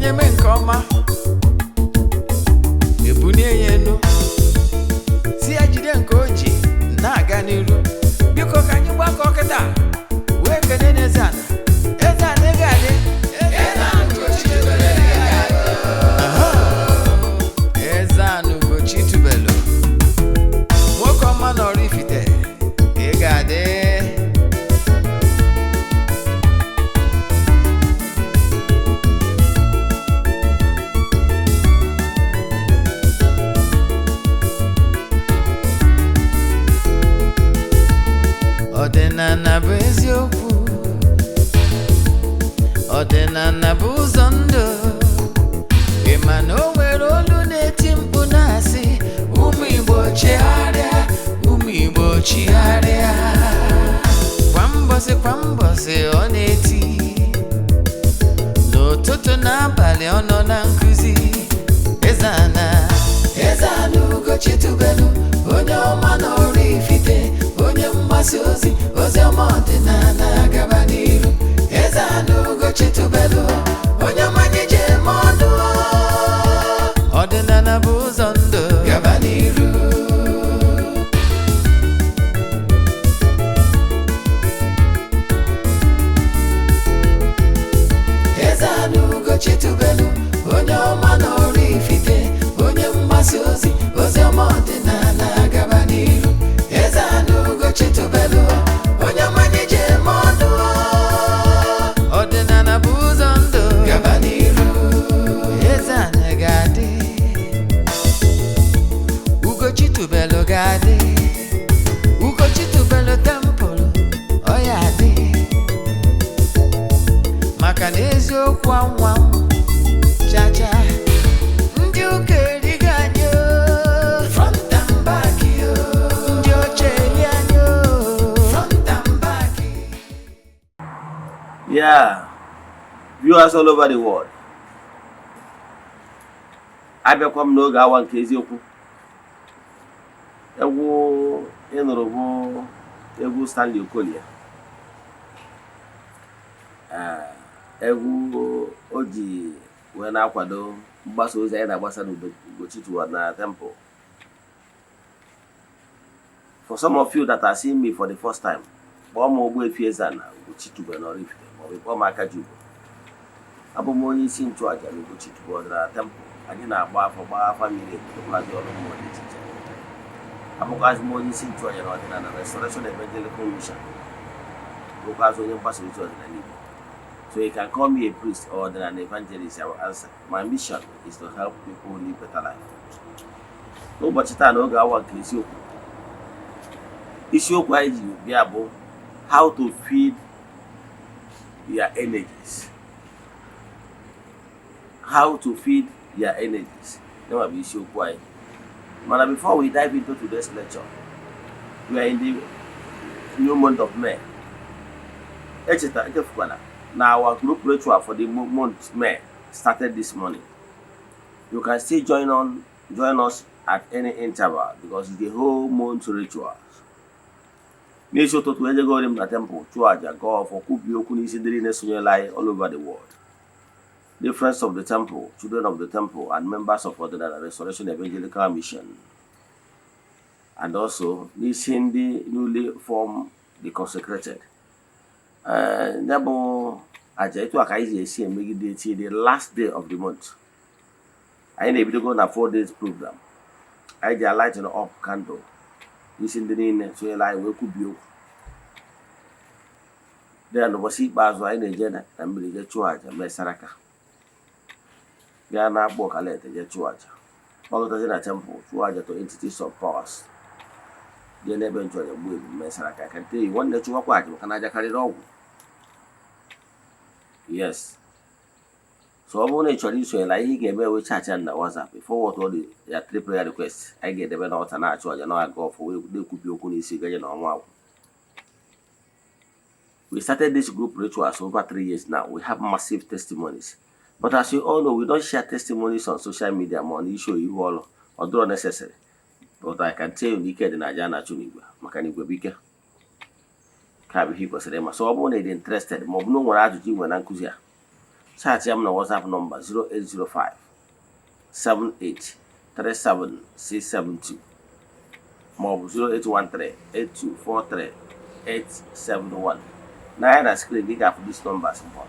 Onye mee nke ọma, ebunie ya elu, si ya jide nke o ji na-aga n'iru. Biko, ka anyị gbakọ kịta wee kene n'Eze Ana. Eze Ana, ego adị. Aha. Eze Ana Ugochi tubelu, nwoke ọma nọrọ Ifite, ị ga-adị. Ọdịnala bụ eziokwu, ọdịnala bụ ụzọ ndụ. Ị ma na o nwere olu na-eti mkpu na-asị, "Ụmụ Igbo, chigharịa, ụmụ Igbo, chigharịa." Kwa mbọsị kwa mbọsị ọ na-eti, n'ụtụtụ n'abalị ọ nọ na nkụzi. Eze Ana, Eze Ana Ugochi tubelu, onye ọma na ọrụ Ifite, onye mgbasa ozi ozi ọma ọdịnala, gaba n'iru. Eze Ana Ugochi tubelu, onye ọma anyị ji eme ọnụ. Ọdịnala bụ ụzọ ndụ, gaba n'iru. Eze Ana Ugochi tubelu, onye ọma na ọrụ Ifite, onye mgbasa ozi ozi ọma ọdịnala, gaba n'iru. Eze Ana Ugochi tubelu, onye ọma anyị ji eme ọnụ. Ọdịnala bụ ụzọ ndụ, gaba n'iru. Eze Ana ga-adị, Ugochi tubelu ga-adị, Ugochi tubelu temple ọ ya adị, maka na eziokwu anwa chacha ndị ụka erigo anyị o, front and back o. Ndị ọcha eri anyị o, front and back. Yeah, viewers all over the world. Abịakwa m n'oge awa nke eziokwu. Egwu ị nụrụ bụ egwu Stanley Okolie. Ee, egwu o ji wee na-akwado mgbasa ozi anyị na-agbasa n'Ugochi na temple. For some of you that are seeing me for the first time, kpọọ m Ogbuefi Eze-Ana Ugochi tubelu n'Oraifite, maọbụ kpọọ m Akajiugo. Abụ m onye isi nchụaja na Ugochi tubelu ọdịnala temple. Anyị na-agba afọ, gbaa afa miri emi, rụkwazị ọrụ mmụọ dị iche iche. Abụkwazị m onye isi nchụaja na ọdịnala Restoration Evangelical Mission, bụkwazị onye mgbasa ozi ọdịnala Igbo. So you can call me a priest or an evangelist, I will answer. My mission is to help people live better life. N'ụbọchị taa, n'oge awa nke isiokwu, isiokwu anyị ji bịa bụ how to feed your energies. How to feed your energies. Yanwa bụ isiokwu anyị. Mana before we dive into today's lecture, we are in the new month of May. Echeta echefukwana na our group ritual for the month May started this morning. You can still join us at any interval because it's the whole month ritual. N'isi ụtụtụ, ejegori m na temple chụọ àjà, gaa ọfọ, kwubie okwu n'isi ndị niile sonyela anyị all over the world. The friends of the temple, children of the temple, and members of Ọdịnala Restoration Evangelical Mission. And also n'isi ndị newly formed, the consecrated. Ee, ya bụ aja etu a ka anyị si esi emegide till the last day of the month. Anyị na-ebidogo na 4 days program. Anyị ji lighting up candle n'isi ndị niile sonyere anyị wee kwubie okwu. Then ụbọchị ikpeazụ, anyị na-eje na mmiri jee chụọ aja, mee saraka, bịa na akpụ ọkalete jee chụọ aja, gbagọtazi na temple chụọ aja to entities of powers, jee n'ebe nchụaja gbuo ebu, mee saraka. Ka nte nwanne chụwakwa aja, maka na aja karịrị ọgwụ. Yes, so ọ bụrụ na ị chọrọ isonyere, ihe ị ga-eme, ewe chat na WhatsApp, forward all ya three prayer requests anyị ga-edebe n'ọta, na-achụ aja, na-aga ọfọ, wee na-ekwubi okwu n'isi gaje na ọnwa agwụ. We started this group rituals over 3 years now. We have massive testimonies. But as you all know, we don't share testimonies on social media ma ọ na issue ihu ọrụ ọ dịrọ necessary. But I can tell you na ike dị na aja a na-achụ n'igwe, maka na igwe bụ ike. Ka bụ ihe ị kwesịrị ịma. So ọ bụrụ na ị dị interested, ma ọ bụ na o nwere ajụjụ ị nwere na nkụzi a, Chat ya m na WhatsApp nọmba 0805 78 37 672 maọbụ 0813 8243 871. Na ya na screen gị ga-afụ these numbers mbọ.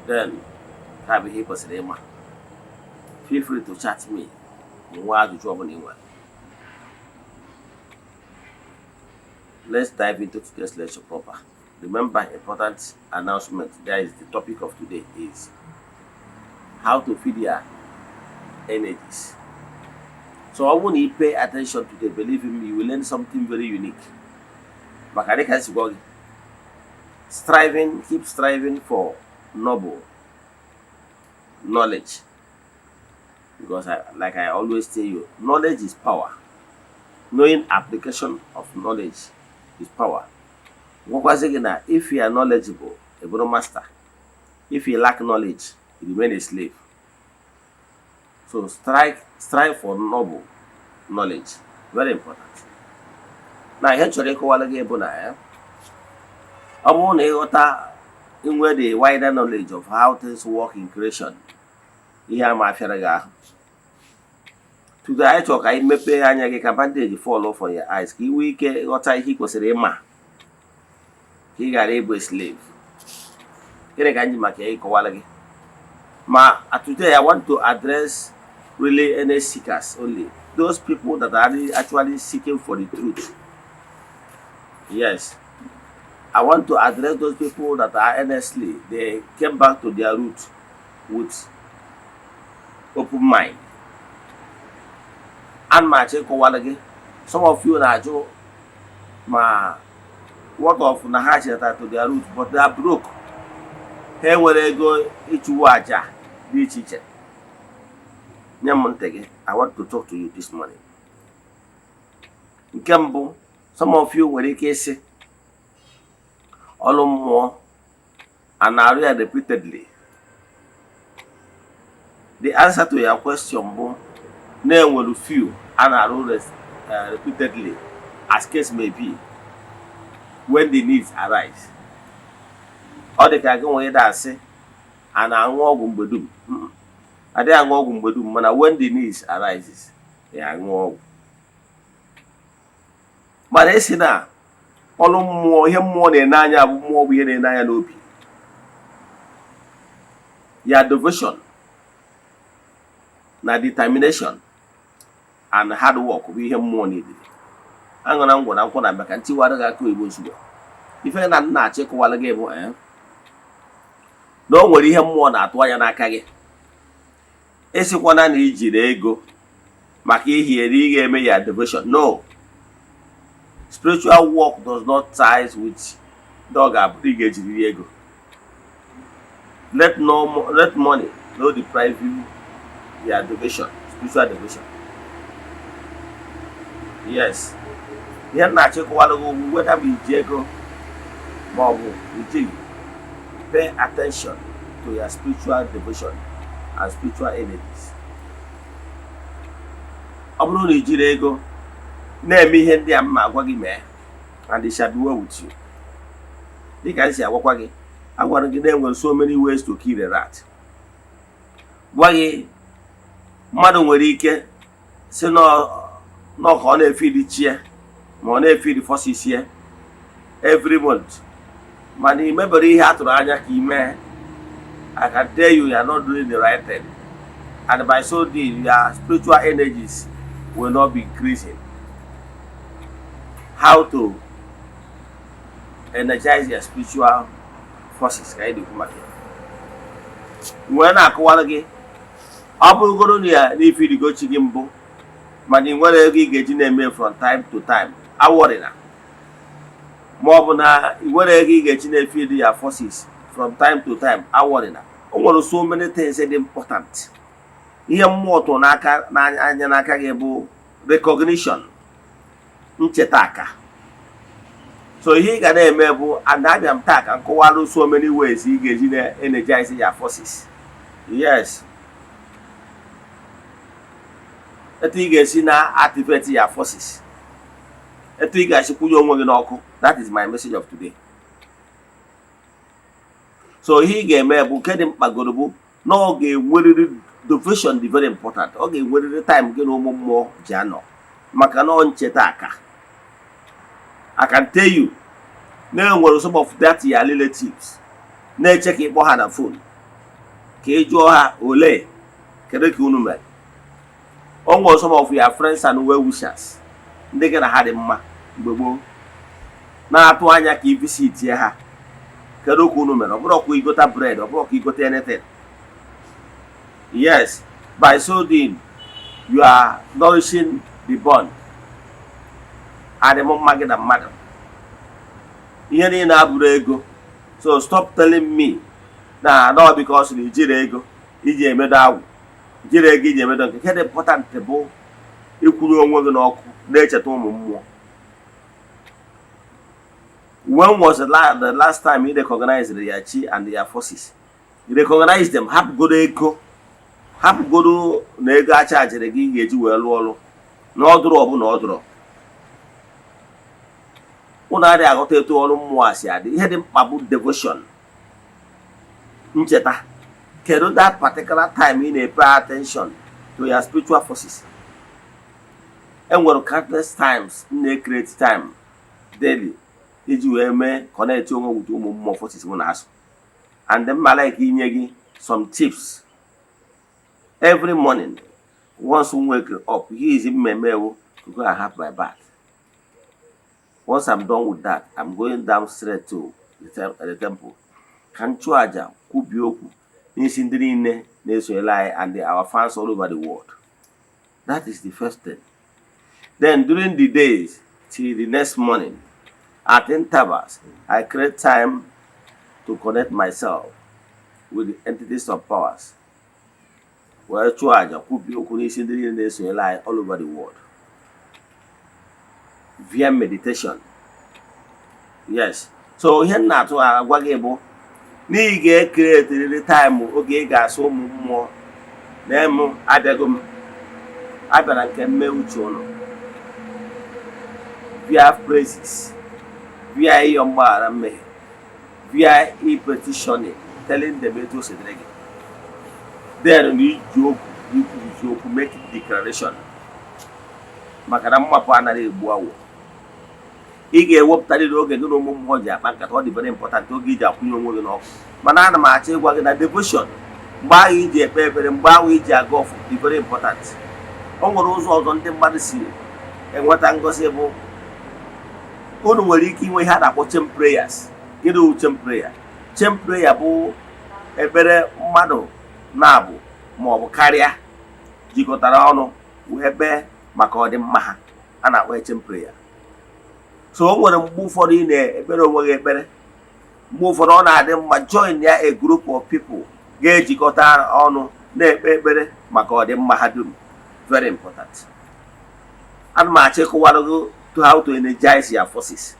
Then ha bụ ihe ị kwesịrị ịma. Feel free to chat me ma nwee ajụjụ ọbụla ị nwere. Let's dive into today's lecture proper. Remember, important announcement. There is the topic of today is how to feed your energies. So ọ bụrụ na you pay attention today, believe in me, you will learn something very unique. Maka dịka m si gwa gị, striving, keep striving for noble knowledge. Because like I always tell you, knowledge is power. Knowing application of knowledge is power. Gwakwazi gị na if you are knowledgeable, ị bụrụ master. If you lack knowledge, you remain a slave. So strive for noble knowledge. Very important. Na ihe m chọrọ ịkọwara gị bụ na ya, ọ bụrụ na ịghọta, inwe the wider knowledge of how things work in creation, ihe ama afịara gị ahụ. Today anyị chọrọ ka anyị mepee anya gị, ka bandage fall from your eyes, ka ị nwee ike ịghọta ihe ị kwesịrị ịma, ka ị ghara ịbụ a slave. Gịnị ka anyị ji maka ya ịkọwara gị? Ma today I want to address really any seekers only, those people that are really actually seeking for the truth. Yes, I want to address those people that are earnestly, they came back to their root with open mind. Ana m achọ ịkọwara gị, some of you na-ajụ ma what of na ha chetara to their root, but they are broke, ha enwere ego ịchụwa aja dị iche iche. Nye m ntị gị, I want to talk to you this morning. Nke mbụ, some of you nwere ike ịsị, ọlụ mmụọ a na-arụ ya repeatedly? The answer to your question bụ na-enwere few a na-arụ repeatedly, as case may be, when the needs arise. Ọ dị ka gị nwere ịda asị a na-aṅụ ọgwụ mgbe dum. Adịghị aṅụ ọgwụ mgbe dum, mana when the needs arises, ya aṅụ ọgwụ. Mana esi na ọlụ mmụọ, ihe mmụọ na-ene anya bụ mmụọ bụ ihe na-ene anya n'obi ya, devotion na determination and hard work bụ ihe mmụọ niile. Aṅụra ngwọ na nkwụ na maka ntiwara gị aka oyibo ozugbo. Ife na nna achọ ịkọwara gị bụ na o nwere ihe mmụọ na-atụ anya n'aka gị. Ịsịkwana na ijiri ego maka ihiere ị ga-eme ya devotion, no. Spiritual work does not ties with ndị ọ ga-abụ ị ga-ejiriri ego. Let money no deprive you your devotion, spiritual devotion. Yes, ihe m na-achọ ịkọwara gị ugwu, whether bụ iji ego ma ọ bụ ijighị, pay attention to your spiritual devotion and spiritual energies. Ọ bụrụ na ijiri ego na-eme ihe ndị a mma agwa gị mee, and it shall be well with you. Dịka m si agwakwa gị, agwara gị na enwere so many ways to kill a rat. Gwa gị, mmadụ nwere ike si nọ ka ọ na-efeedi chi ya, ma ọ na-efeedi forces ya every month, mana ị mebere ihe a tụrụ anya ka ị mee. I can tell you, you are not doing the right thing, and by so doing, your spiritual energies will not be increasing. How to energize your spiritual forces ka anyị na-ekwu maka ya. Wee na-akọwara gị, ọ bụrụgoro na ya n'ifeedigo chi gị mbụ, mana ị nwere ego ị ga-eji na-eme from time to time, aworryna. Ma ọ bụ na ị nwere ego ị ga-eji na-efeedi ya forces from time to time, aworryna. O nwere so many things dị important. Ihe mmụọ tụrụ n'aka n'anya n'aka gị bụ recognition, ncheta aka. So ihe ị ga na-eme bụ, and abịa m taa ka m kọwalụ so many ways ị ga-eji na-energize your forces. Yes, etu ị ga-esi na activate your forces, etu ị ga-esi kwụnye onwe gị n'ọkụ. That is my message of today. So ihe ị ga-eme bụ, nke dị mkpagoro bụ na ọ ga-enwerịrị devotion dị very important. Ọ ga-enwerịrị time gị na ụmụ mmụọ ji anọ, maka na ọ ncheta aka. I can tell you na enwere some of that your relatives na-eche ka ịkpọ ha na phone, ka ị jụọ ha ole, kedu ka unu mere. O nwere some of your friends and well wishers, ndị gị na ha dị mma mgbe gboo, na-atụ anya ka ị visitie ha, kedu ka unu mere. Ọ bụrụ ka igota bread, ọ bụrụ ka igote anything. Yes, by so doing, you are nourishing the bond adị m mma gị na mmadụ. Ihe niile abụrụ ego. So stop telling me na no, because na ijiri ego iji emedo agwụ, jiri ego iji emedo nke dị important bụ ikwuru onwe gị n'ọkụ na-echeta ụmụ mmụọ. When was the last time you recognized your chi and your forces? You recognize them. Hapụgodo ego, hapụgodo na ego achajiri gị ị ga-eji wee lụọ ọrụ na ọdụrụ ọbụla ọdụrụ. Ụnụ adịghị aghọta etu ọrụ mmụọ a si adị. Ihe dị mkpa bụ devotion, ncheta. Kedu that particular time ị na-pay attention to your spiritual forces? Enwere countless times m na-ecreate time daily iji wee mee connect onwe with ụmụ mmụọ, forces m na-asụ. And mma like inye gị some tips. Every morning, once m wake up, ihe izi mmemme ewu to go and have my bath. Once I'm done with that, I'm going down straight to the temple ka m chụọ aja, kwubie okwu n'isi ndị niile na-esonyere anyị and our fans all over the world. That is the first thing. Then during the days till the next morning, at intervals, I create time to connect myself with the entities of powers, wee chụọ aja, kwubie okwu n'isi ndị niile na-esonyere anyị all over the world via meditation. Yes, so ihe m na-atụ agwa gị bụ na ị ga-ecreaterịrị time, oge ị ga-asụ ụmụ mmụọ na emu abịago m, abịara nke mme uche ụnụ, via praises, via ịyọ mgbaghara mmehie, via petitioning, telling them etu o si dịrị gị. Then na iji okwu, ikwuzi okwu, make declaration, maka na mmapụ anaghị egbu awọ. Ị ga-ewepụtarịrị oge gị na ụmụ mmụọ ji akpa nkata. Ọ dị very important, oge iji akwụnye onwe gị n'ọkụ. Mana ana m achọ ịgwa gị na devotion, mgbe ahụ iji ekpe ekpere, mgbe ahụ iji aga ọfụ, dị very important. O nwere ụzọ ọzọ ndị mmadụ si enweta ngọzi bụ unu nwere ike inwe ihe a na-akpọ chain prayers. Gịnị bụ chain prayer? Chain prayer bụ ekpere mmadụ na-abụ ma ọ bụ karịa jikọtara ọnụ wee kpee maka ọdịmma ha. A na-akpọ ya chain prayer. So o nwere mgbe ụfọdụ ị na-ekpere onwe gị ekpere, mgbe ụfọdụ ọ na-adị mma join ya a group of people ga-ejikọta ọnụ na-ekpe ekpere maka ọdịmma ha dum. Very important. Ana m achọ ịkọwara gị to how to energize your forces.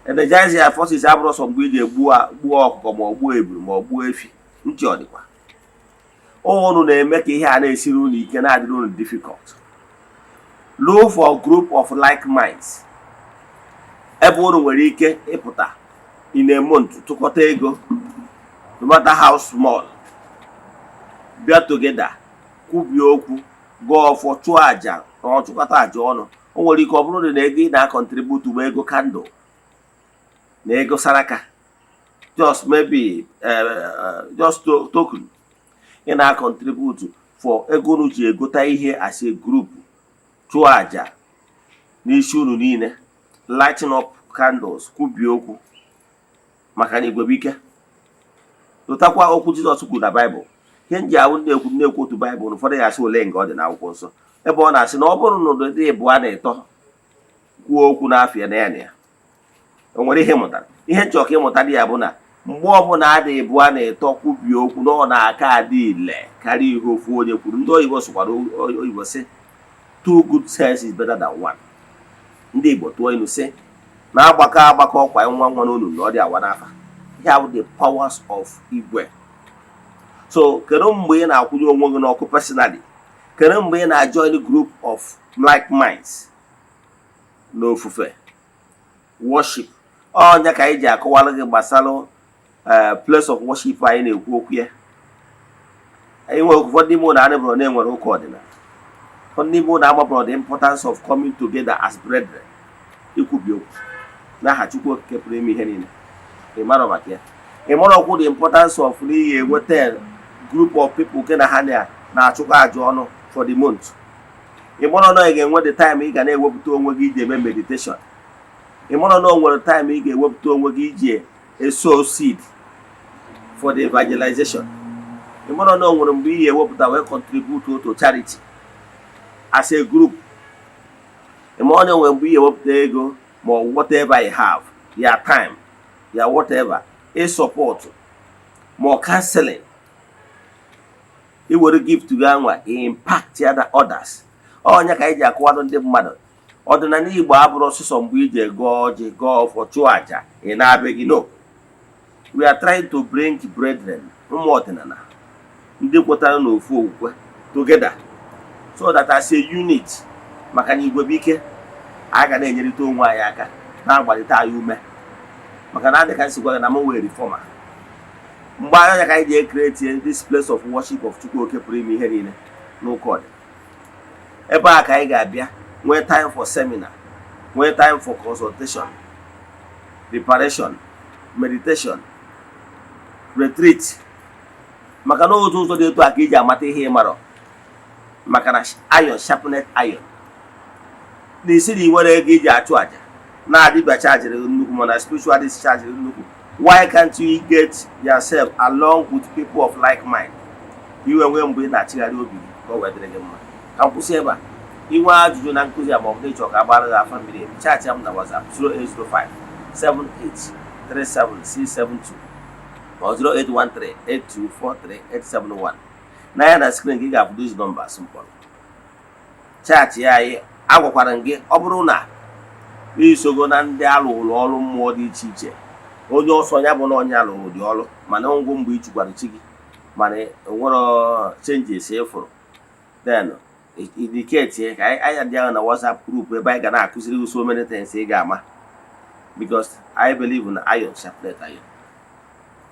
Energize your forces abụrụ sọ mgbe ị ji egbuo gbuo ọkụkọ, ma ọ gbuo eburu, ma ọ gbuo efi. Ntị ọ dịkwa unu na-eme ka ihe a na-esiri unu ike, na-adịrị unu difficult. Look for group of like minds ebe unu nwere ike ịpụta in a month, tụkọta ego, no matter how small, bịa together, kwubie okwu, gụọ ọfọ, chụọ àjà, ọ chụkọta àjà ọnụ. O nwere ike ọ bụrụ na ego ị na-acontribute bụ ego candle na ego saraka, just maybe just token ị na-acontribute for ego unu ji egota ihe as a group, chụọ àjà n'isi unu niile, lighting up candles, kwubie okwu, maka na igwe bụ ike. Lụtakwa okwu Jizọs kwuru na Baịbụl. Ihe m ji ahụ na-ekwu na-ekwu otu Baịbụl, ụfọdụ ya asị ole nga ọ dị n'akwụkwọ nsọ ebe ọ na-asị na ọ bụrụ na ụdị ịbụọ na ịtọ kwuo okwu n'afọ ya na ya na ya o nwere ihe ịmụtara. Ihe nchọ ka ịmụta dị ya bụ na mgbe ọbụla adị ịbụọ na ịtọ kwubie okwu, na ọ na-aka adị ile karịa ihe ofu onye kwuru. Ndị oyibo sụkwara oyibo sị, "Two good sense is better than one." Ndị Igbo tụọ ilu sị na-agbakọ agbakọ ọkwa nwa nwa n'onu na ọ dị awa n'afa. Ihe bụ the powers of igwe. So kedu mgbe ị na-akwụnye onwe gị n'ọkụ personally? Kedu mgbe ị na-join group of like minds n'ofufe, worship? Ọnya ka anyị ji akọwara gị gbasara place of worship anyị na-ekwu okwu ya. Anyị nwere ụfọdụ n'ime ụlọ anyị bụrụ na enwere ụka ọdịnala. Ụfọdụ n'ime ụlọ amabụrụ the importance of coming together as brethren, ikwubi okwu n'aha Chukwu Okike pụrụ ime ihe niile. Ị mara maka ya, ị mara okwu the importance of n'ihi enweta group of people nke na ha na-achụkọ àjà ọnụ for the month. Ị mara na ị ga-enwe the time ị ga na-ewepụta onwe gị iji eme meditation. Ị mara na o nwere time ị ga-ewepụta onwe gị iji sow seed for the evangelization. Ị mara na o nwere mgbe ị ga-ewepụta wee contribute to charity as a group. Ị mara na o nwere mgbe ị ga-ewepụta ego ma ọ whatever you have, your time, your whatever, ị support ma ọ counseling, iwere gift gị anwa impact other others. Ọnya ka anyị ji akọwado ndị mmadụ, ọdịnala Igbo abụrụ ọsụsọ mgbe ije gọọ ọjị, gọọ ọfọ, chụọ àjà, ị na-abịa gị. No, we are trying to bring brethren, ụmụ ọdịnala, ndị kwetara n'ofu okwukwe together, so that as a unit, maka na igwe bụ ike, anyị ga na-enyerịta onwe anyị aka, na-agbalite anyị ume, maka na adị ka nsi gwa gị na m wee reformer mgbe anya ka anyị ji ecreate this place of worship of Chukwu Oke pụrụ ime ihe niile n'ụka ọdịnala. Ebe a ka anyị ga-abịa nwee time for seminar, nwee time for consultation, preparation, meditation, retreat, maka na otu ụzọ dị etu a ka iji amata ihe ị marọ, maka na iron sharpened iron. Na isi na ị nwere ego iji achụ àjà na-adịbịa chajiri nnukwu, mana spiritualist chajiri nnukwu, why can't you get yourself along with people of like mind, iwe nwee mgbe ị na-achịgharị obi gị ka o wee dịrị gị mma? Ka m kwụsị ebe a. Inwe ajụjụ na nkụzi a, ma ọ bụ na ịchọ ka agbara gị afa mmiri emi, chat m na WhatsApp 0805 78 37672 ma ọ 0813 8243 871. N'anya na screen gị ga-afụ these numbers mkpọrọ, chat ya anyị. Agwakwara m gị, ọ bụrụ na isogo na ndị alụrụ ọrụ mmụọ dị iche iche, onye ọsọ ya bụ na onye alụrụ dị ọrụ, mana ngwụ mgbe ị chụkwara chi gị, mana enwero changes ịfụrụ, then indicate ka anyị adị ahụ na WhatsApp group ebe anyị ga na-akụziri gị so many things ị ga-ama, because I believe na iron sharpened iron.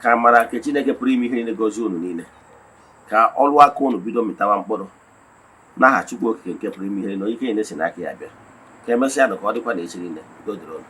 Ka mara nke Chineke pụrụ ime ihe niile gozie unu niile, ka ọrụ aka unu bido mịtawa mkpụrụ n'aha Chukwu Okike nke pụrụ ime ihe niile, onye ike niile si n'aka ya bịa. Ka emesịa nụ, ka ọ dịkwa na echi niile. Udo dịrị unu.